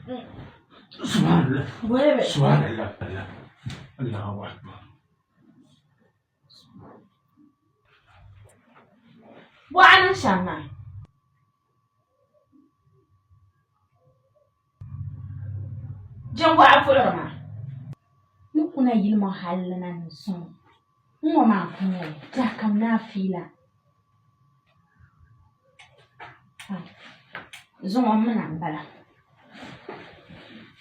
Subhanallah. Subhanallah. Allahu akbar. Bɔɣa niŋ shɛm maa. Jiŋgɔɣu puɣiri maa. Ni kuna yili ŋɔ halli na ni suŋ n-ŋɔ maa n-ku nyɛ li, tɛha kam ni a fiila. Zuŋɔ m mi na m-bala.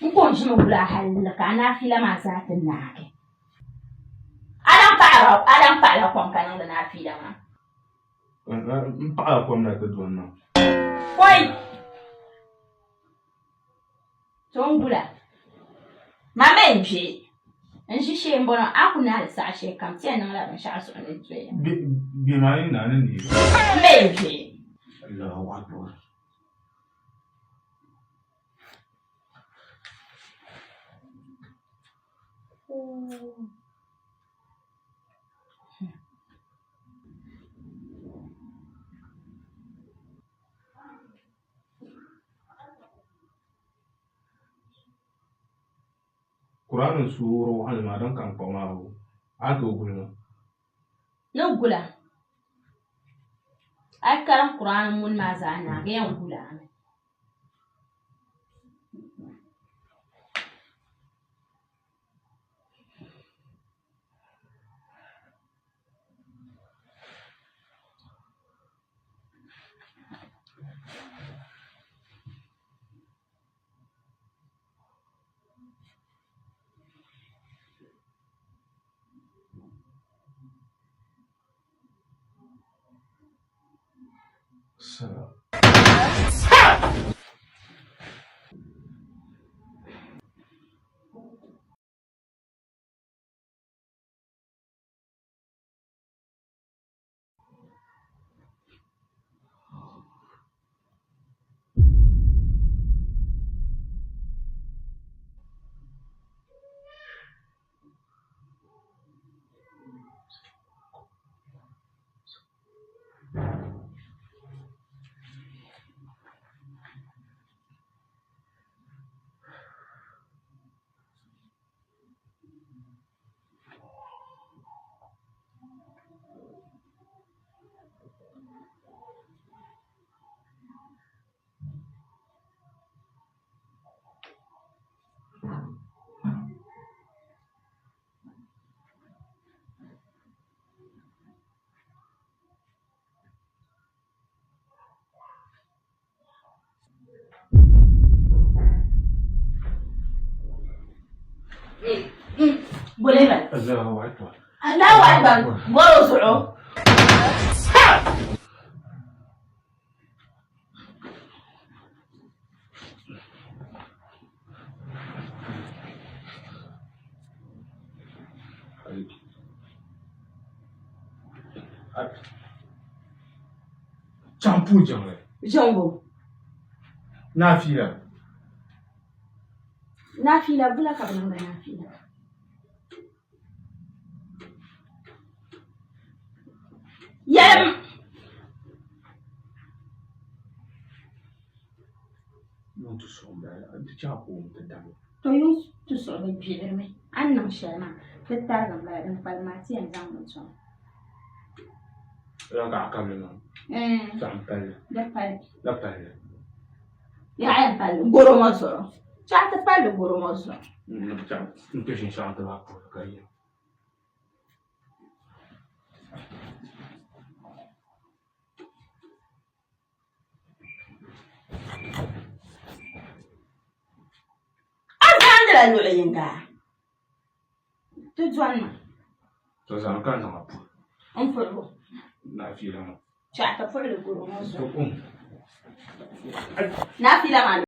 N ko n-ʒimi guli a halli ka a naafila maa zaa ti naagi. A lan paɣila kom ka niŋdi naafila maa. M paɣila kom na ti dɔni maa. Pɔi! To n gula. Ma mi n kpe. N ʒi shee m-bɔŋɔ, a ku naai saha shɛli kam ti yɛn niŋla binshɛɣu zuɣu ni doya. Bɛ maa yi naai ni neei. M mi n kpe. Allahu Akbar. Kuraani suuri waɣinli maa din ka n kpuɣi maa o, a ni tooi guli ma? Ni gula. A yi karim Kuraani muni maa zaa naagi yɛn gula a mi. Sala. Bolima. Allahu akbar. Allahu akbar. Goro zuɣu. Champu jiŋli. Jiŋbu. Naafila. Naafila bula ka bi niŋdi naafila. Yɛlim. Yuŋ ti suɣu m-bala, di chaŋ ka o ti dami. To yuŋ ti suɣu bi gbiɣirimi, a ni niŋ shɛli maa, di tarigi m-bala, din kpalim maa ti yɛn zaŋmi sɔŋ. Zaŋ ka a kabili maa. Zaŋ palli. Di pali. La palli. Yaɣa yɛn palli goro ŋɔ zuɣu. Chaɣ ti palli goro ŋɔ zuɣu. N kpe shinshaɣu nti maa puuni ka yi. A zaandila luɣi yinga ti dɔni ma. To zaŋ ka n zaŋ a puhi. N puhi bo. Naafila maa. Chaɣ ti puhili goro ŋɔ zuɣu. Naafila maa.